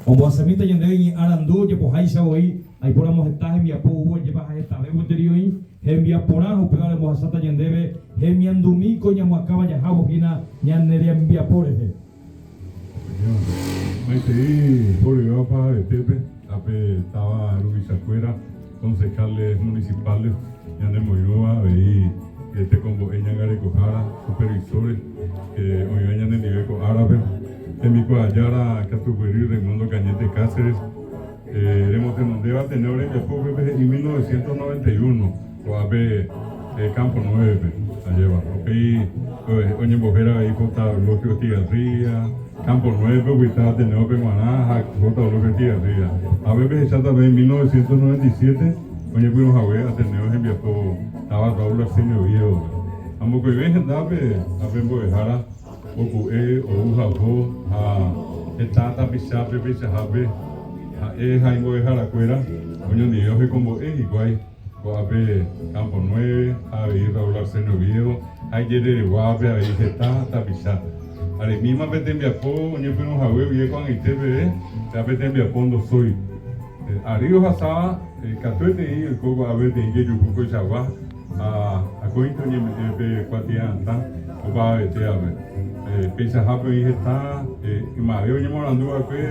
Ombohasamíta ñandéve iñe'ã arandu ojepoháicha voi, aipóramo heta hembiapo ou ojépa ha hetave gueteri oĩ hembiaporã ha upévare ombohasáta ñandéve hemiandumi ko ñamoakãva jahávo hína ñane rembiapo rehe. Maitei horyvéva pahavetépe, ápe táva ruvichakuéra, concejales municipales ñanemoirũva avei tekombo'e ñangarekohára, supervisores oĩva ñanendive ko árape, tembikuaajára katupyry Raimundo Cañete Cáceres, remotenondéva Ateneo rembiapópe pe he'i 1991 ko'ápe Campo 9-pe, ajépa, upéi oñembohéra avei J. Eulogio Estigarribia, Campo 9-pe opyta Ateneo-pe g̃uarã ha J. Eulogio Estigarribia. Ápe pehecháta avei 1997 oñepyrũ hague Ateneo hembiapo táva Raúl Arsenio Oviedo-pe. Ha mokõive hendápe ápe mbo'ehára oku'e ou ha oho ha heta tapichápe peichahápe ha'e ha imbo'eharakuéra oñondive ohekombo'e hikuái. Ko'ápe Campo Nueve ha avei Raúl Arsenio Oviedo ha ijerereguávape avei heta tapicha. Aremíma pe tembiapo oñepyrũ hague guive ko'ag̃aite peve, péva pe tembiapo ndosói. Ary ohasáva katuetei oiko ko'ápe peteĩ jejuhu koichagua ha akóinte oñeme'ẽ pe kuatia'atã opavavetévape. Peichahápe oĩ heta ymave oñemoarandu va'ekue.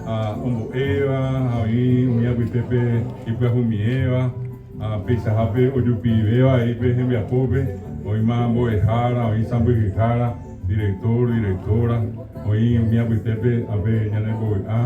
Ha ombo'éva ha oĩ umi apytépe ipyahumiéva, ha peichahápe ojupivéva avei pe hembiapópe, oĩma mbo'ehára, oĩ sãmbyhyhára, director, directora, oĩ umi apytépe ápe ñanembovy'a,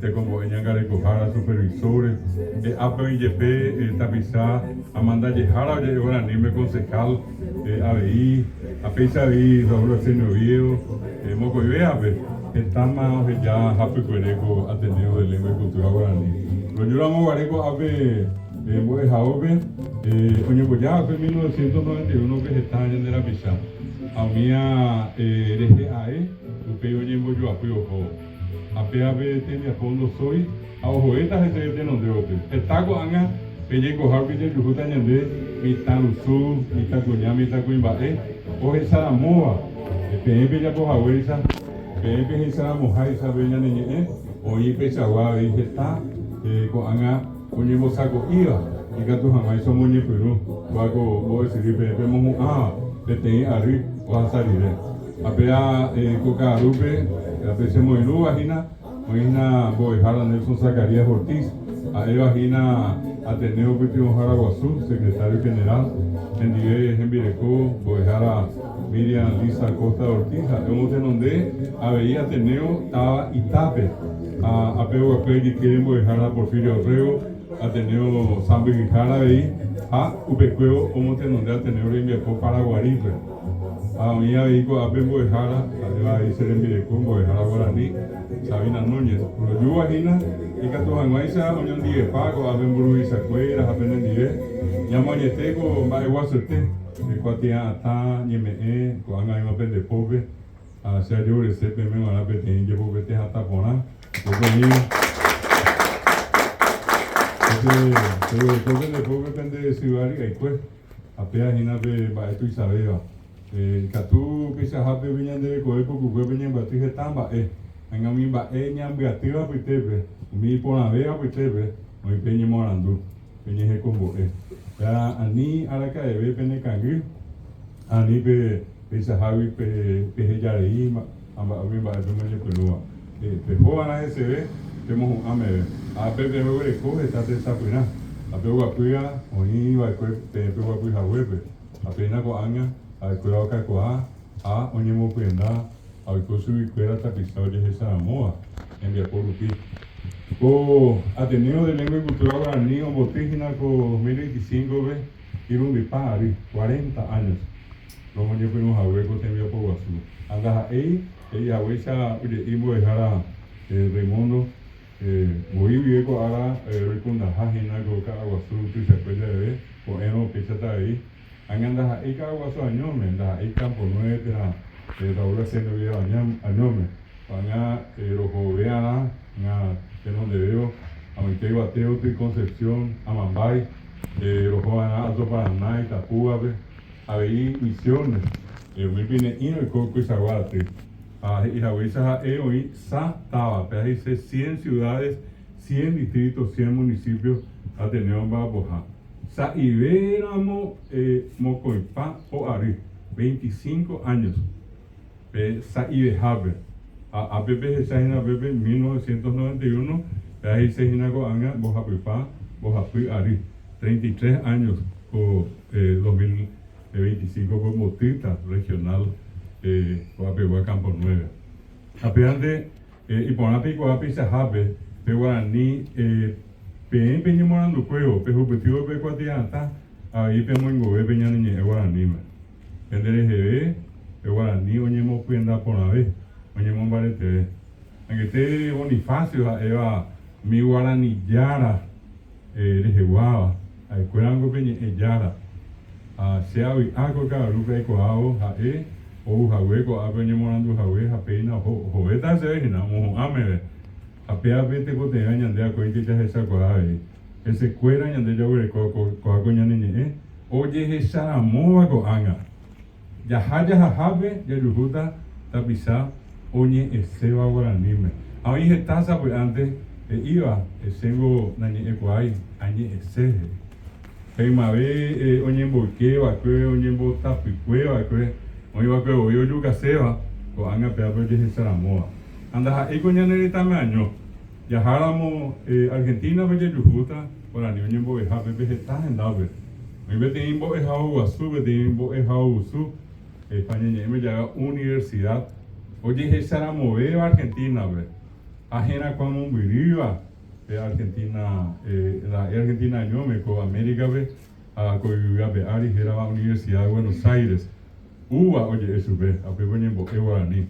tekombo'e ñangarekohára, supervisores, ápe oĩ jepe tapicha amandajehára oje'e guaraníme concejal avei, ha péicha avei Raúl Arsenio Oviedo, mokõivévape. Hetáma oheja hapykuere ko Ateneo de Lengua y Cultura Guarani. Rojúramo guare ko'ápe mbo'ehaópe, oñemboja va'ekue 1991-pe heta ñande rapicha, ha umía rehe ae upéi oñembojoapy ohóvo. Ha pévape tembiapo ndosói ha ohoéta hese tenonde gotyo. Heta ko'ág̃a pe jaikohárupi jajuhúta ñande mitãrusu, mitãkuña, mitãkuimba'e ohecharamóva peẽ pejapo haguéicha. Peẽ pehecharamoháicha pe ñane ñe'ẽ, oĩ peichagua avei heta ko'ág̃a oñembosako'íva ikatu hag̃uáicha omoñepyrũ kóva ko mbo'esyry peẽ pemohu'ãva peteĩ ary ohasa rire. Ha péa ko ka'arúpe pe chemoirũva hína oĩ hína mbo'ehára Nelson Zacarías Ortiz, ha'éva hína Ateneo Pytyvõhára Guasu, Secretario General, hendive hembireko mbo'ehára Miriam Lisa Acosta Ortiz ha'e omotenonde avei Ateneo táva Itápe ha ape oguapy ijykére mbo'ehára Porfirio Orrego, Ateneo sãmbyhyhára avei ha upekuévo omotenonde Ateneo rembiapo Paraguarípe. Ha oĩ avei ko'ápe mbo'ehára, ha'éva avei che rembireko mbo'ehára guarani, Sabina Núñez. Rojúva hína ikatu hag̃uáicha oñondivepa ko'ápe mburuvichakuéra ha penendive ñamoañete ko mba'eguasuete. Che kuatia'atã ñeme'ẽ ko'ág̃a oĩva pende pópe, ha che ajeurese peẽme g̃uarã peteĩ jepopete hatã porã. Upépe oĩ, peguereko pende pópe pende syva ry'aikue, ha péva hína pe mba'e tuichavéva. Ikatu peichahápe pe ñande rekove pukukuépe ñambyaty heta mba'e, ág̃a umi mba'e ñambyatýva apytépe, umi iporãvéva apytépe, oĩ pe ñemoarandu. Peñehekombo'e. Ha ani araka'eve penekangy, ani pe peichahágui peheja rei ha umi mba'e pemoñepyrũva. Peho va'erã heseve pemohu'ã meve. Ha pe peguereko heta techapyrã, ha peguapýva oĩ va'ekue peẽ peguapy haguépe, ha péina ko'ág̃a ha'ekuéra okakuaa ha oñemopyenda ha oiko chuguikuéra tapicha ojehecharamóva hembiapo rupi. Ko Ateneo de Lengua y Cultura Guarani omboty hína ko 2025-pe irundypa ary, cuarenta años, romoñepyrũ hague ko tembiapo guasu. Ha ndaha'éi he'i haguéicha oje'i mbo'ehára Raimundo, voi guive ko ára roikundaha hína ko Ka'aguasu tuichakue javeve, ko'ẽrõ upéichata avei. Ág̃a ndaha'éi Ka'aguasu añóme, ndaha'éi Campo Nueve térã Raúl Arsenio Oviedo añóme. Ko'ág̃a rohove'arã ág̃a tenondevévo amoite Guateoty, Concepción, Amambay, rohova'erã Alto Paraná, Itapúape, avei Misiones, umi pine'ỹ oiko koichagua aty. Ha he'i haguéicha ha'e oĩ sa táva, péva he'ise cien ciudades, cien distritos, cien municipios Ateneo omba'apoha. Sa'ive ramo mokõipa po ary, veinticinco años, pe sa'ivehápe. Ha ápe pehecha hína pépe 1991, péva he'ise hína ko'ág̃a mbohapypa mbohapy ary, 33 años, ko 2025 ko mbotýta regional ko'apegua Campo Nueve. Ha pévante iporã peikuaa peichahápe pe guarani peẽ peñemoarandukuévo, pehupytývo pe kuatia'atã avei pemoingove pe ñane ñe'ẽ guaraníme. Pende reheve pe guarani oñemopyenda porãve, oñemombareteve. Angete Bonifacio ha'éva umi guarani jára reheguáva, ha'ekuérango pe ñe'ẽ jára. Ha che avy'a ko ka'arúpe aikuaávo ha'e ou hague ko'ápe oñemoarandu hague ha péina oho ohovéta heseve hína omohu'ã meve. Ha péape tekotevẽ ñande akóinte jahechakuaa avei. Hesekuéra ñande jaguereko ko'a ko ñane ñe'ẽ ojehecharamóva ko'ág̃a. Jaha jahahápe jajuhúta tapicha oñe'ẽséva guaraníme. Ha oĩ heta sapy'ánte he'íva, Chéngo nañe'ẽkuaái, añe'ẽse, he'i. Ha ymave oñemboyke va'ekue, oñembotapykue va'ekue, oĩ va'ekue voi ojukaséva, ko'ág̃a pévape ojehecharamóva. Ha ndaha'éiko ñane retãme año. Jaháramo Argentina-pe jajuhúta guarani oñembo'ehápe pe heta hendápe. Oĩ peteĩ mbo'ehao guasu, peteĩ mbo'ehaovusu, España ñe'ẽme ja'éva universidad, ojehecharamovéva Argentina-pe ha herakuã mombyrýva pe Argentina, ndaha'éi Argentina añóme, ko América-pe ha ko yvy ape ári hérava Universidad de Buenos Aires. UBA oje'e chupe, ha upépe oñembo'e guarani.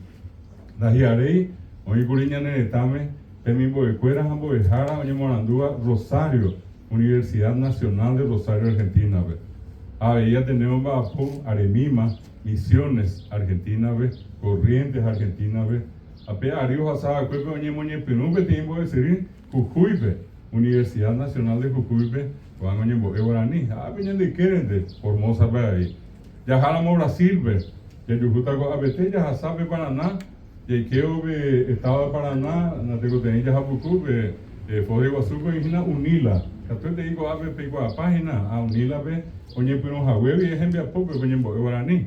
Ndahi'aréi oĩkuri ñane retãme temimbo'ekuéra ha mbo'ehára oñemoarandúva Rosario, Universidad Nacional de Rosario, Argentina-pe. Ha avei Ateneo omba'apo aremíma Misiones, Argentina-pe, Corrientes, Argentina-pe, ha pe ary ohasa va'ekuépe oñemoñepyrũ peteĩ mbo'esyry Jujuy-pe, Universidad Nacional de Jujuy-pe, ko'ág̃a oñembo'e guarani, ha ápe ñande ykérente, Formosa-pe avei. Jaháramo Brasil-pe, jajuhúta ko'apete jahasa pe Paraná, jaikévo pe estado de Paraná, natekotevẽi jahapuku pe Foz de Iguazú-pe oĩ hína Unila. Katuetei ko'ápe peikuaapa hína, ha Unila-pe oñepyrũ haguégui hembiapópe oñembo'e guarani.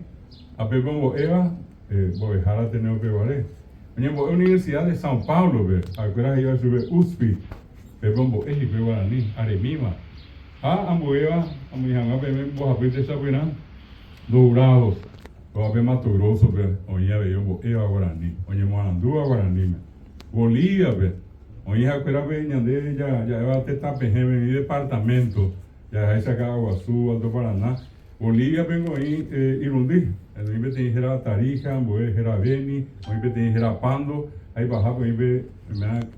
Ha pe pombo'éva, mbo'ehára Ateneo peguare. Oñembo'e Universidad de São Paulo-pe, ha'ekuéra he'íva chupe USP, pe pombo'e hikuái guarani, aremíva. Ha ambuéva amoĩ hag̃ua peẽme mbohapy techapyrã, Dourados, kóvape Mato Grosso-pe oĩ avei ombo'éva guarani, oñemoarandúva guaraníme. Bolivia-pe, oĩ ha'ekuérape ñande ja'éva tetãpehẽme umi departamento, ja'eháicha Ka'aguasu, Alto Paraná. Bolivia-pengo oĩ irundy, oĩ peteĩ hérava Tarija, ambue héra Beni, oĩ peteĩ héra Pando, ha ipahápe oĩ pe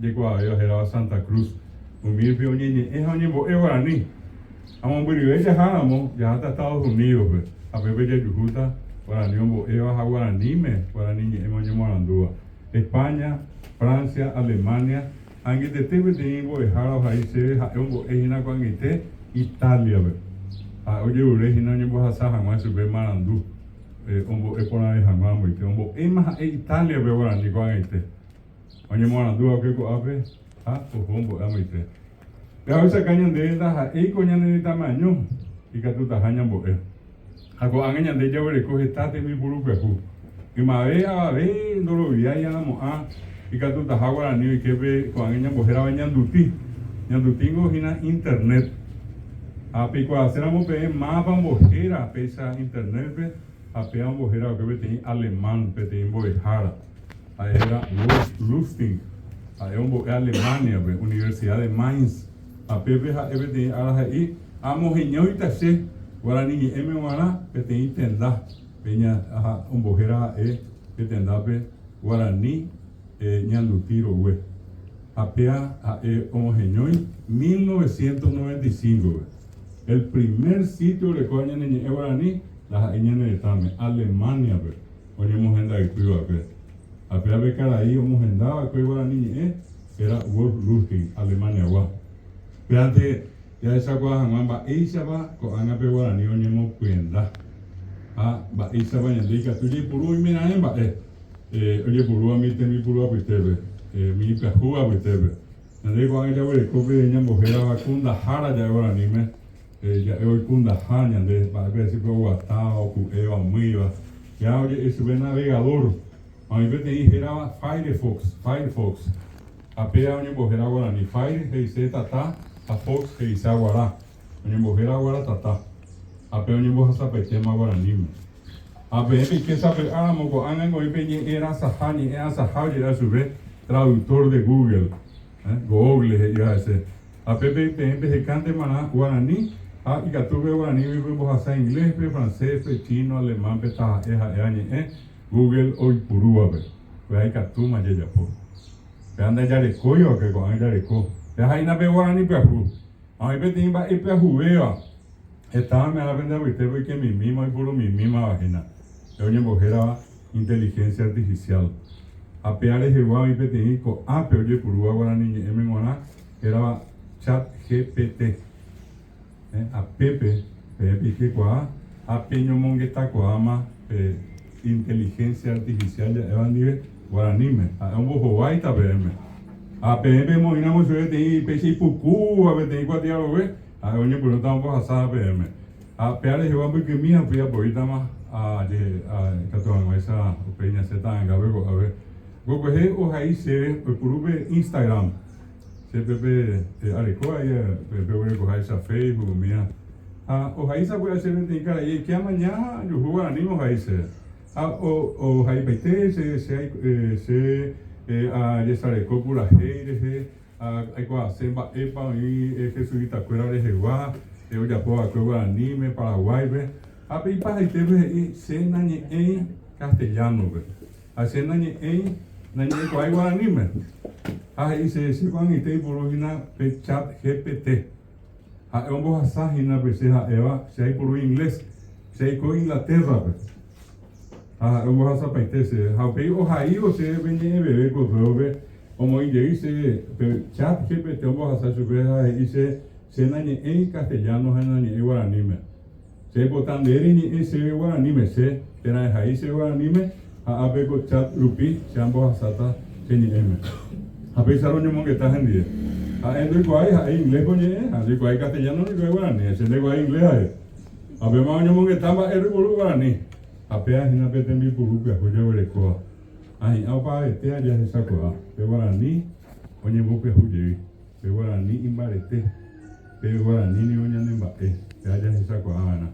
jaikuaavéva hérava Santa Cruz. Umípe oñeñe'ẽ ha oñembo'e guarani. Ha mombyryve jaháramo, jaháta Estados Unidos-pe, ha pépe jajuhúta guarani ombo'éva ha guaraníme, guarani ñe'ẽme oñemoarandúva. España, Francia, Alemania, ha angetete peteĩ mbo'ehára ohai chéve ha'e ombo'e hína ko'ag̃aite Italia-pe. Ha'e ojerure hína oñembohasa hag̃ua chupe marandu ombo'e porãve hag̃ua amoite. Ombo'éma ha'e Italia-pe guarani ko'ag̃aite. Oñemoarandu va'ekue ko'ápe ha oho ombo'e amoite. Jahechauka ñande ndaha'éiko ñane retãme año ikatutaha ñambo'e. Ha ko'ág̃a ñande jaguereko heta tembipuru pyahu. Ymave avave ndoroviái aramo'ã ikatutaha guarani oiképe ko'ág̃a ñambohérava ñanduti. Ñandutíngo hína internet. Ha peikuaaséramo peẽ mávapa ombohéra péicha internet-pe ha péva ombohéra va'ekue peteĩ alemán, peteĩ mbo'ehára. Ha'e héra Wolf Lustig. Ha'e ombo'e Alemania-pe, Universidad de Mainz. Ha pépe ha'e peteĩ ára he'i, Amoheñóita che, guarani ñe'ẽme g̃uarã, peteĩ tenda. Pe ha ombohéra ha'e pe tendápe guarani ñanduti rogue. Ha péa ha'e omoheñói 1995-pe. El primer sitio orekóva ñane ñe'ẽ guarani ndaha'éi ñane retãme, Alemania-pe oñemohendaypy va'ekue. Ha péa pe karai omohenda va'ekue guarani ñe'ẽ héra Wolf Lustig, Alemania-gua. Péante jahechakuaa hag̃ua mba'éichapa ko'ág̃a pe guarani oñemopyenda ha mba'éichapa ñande ikatu jaipuru oimeraẽ mba'e. Ojepurúva umi tembipuru apytépe, umi ipyahúva apytépe. Ñande ko'ág̃a jaguereko pe ñambohérava kundahára ja'e guaraníme, ja'e oikundaha ñande mba'épe he'i pe oguatáva, oku'éva, omýiva. Ja oje'e chupe navegador. Ha oĩ peteĩ hérava Firefox, Firefox. Ha péva oñembohéra guarani. Fire he'ise tata ha fox he'ise aguara. Oñembohéra aguara tata. Ha péva oñembohasapaitéma guaraníme. Ha peẽ peike sapy'áramo ko'ág̃a oĩ pe ñe'ẽ rasaha, ñe'ẽ asaha oje'éva chupe, traductor de Google, Google he'íva hese. Ha pépe peẽ pehekántemarã guarani ha ikatu pe guaranígui pembohasa inglés-pe, francés-pe, chino, alemán-pe taha'e ha'éva ñe'ẽ Google oipurúvape. Péva ikatúma jajapo. Péva ndajarekóiva'ekue ko'ág̃a jareko. Péva ha'éna pe guarani pyahu. Ha oĩ peteĩ mba'e pyahuvéva. Heta oime'ã pende apytépe oikemimíma, oiporumimímava hína, pe oñembohérava inteligencia artificial. Ha péa rehegua oĩ peteĩ ko'ápe ojepurúva guarani ñe'ẽme g̃uarã hérava Chat GPT. Ha pépe peẽ peikekuaa ha peñomongetakuaáma pe inteligencia artificial ja'éva ndive guaraníme. Ha'e ombohováita peẽme. Ha peẽ pemoĩramo chupe peteĩ péicha ipukúva peteĩ kuatiarogue, Ha'e oñepyrũta ombohasa peẽme. Ha pe arehegua mbykymi ha upéi apoítama ikatu hag̃uáicha upéi ñasẽ ta'angápe ko'ápe. Kokuehe ohai chéve oipuru pe Instagram. Che pépe areko ai peguerekoháicha Facebook umíva. Ha ohai sapy'a chéve peteĩ karai aike amaña ha ajuhu guaraníme ohai chéve. Ha ohaipaite che che ajesareko purahéi rehe. Ha aikuaase mba'épa oĩ jesuita-kuéra rehegua ojapo va'ekue guaraníme, Paraguáipe. Ha pe ipahaitépe he'i, Che nañe'ẽi castellano-pe. Ha che nañe'ẽi, nañe'ẽkuaái guaraníme. Ha he'i che, che ko'ag̃aite aipuru hína pe chat GPT. Ha'e ombohasa hína pe che ha'éva, che aipuru inglés. Che aiko Inglaterra-pe. Ha ha'e ombohasapaite chéve. Ha upéi ohaívo chéve pe ñe'ẽveve correo-pe, omoĩ jey chéve pe chat GPT ombohasa chupe ha he'i che, che nañe'ẽi castellano ha nañe'ẽi guaraníme. Che aipota nde reñe'ẽ chéve guaraníme, che, térã ehai chéve guaraníme ha ápe ko chat rupi che ambohasáta che ñe'ẽme. Ha péicha roñomongeta hendive. Ha'e ndoikuaái, ha'e inglés-pe oñe'ẽ, ha ndoikuaái castellano, ndoikuaái guarani, che ndaikuaái inglés ha'e. Ha péma oñomongeta mba'e roiporu guarani. Ha péva hína pe tembipuru pyahu jaguerekóva. Ha hi'ã opavavete ajahechakuaa, pe guarani oñembopyahu jey, pe guarani imbarete, pe guarani ningo ñane mba'e, péva jahechakuaa va'erã.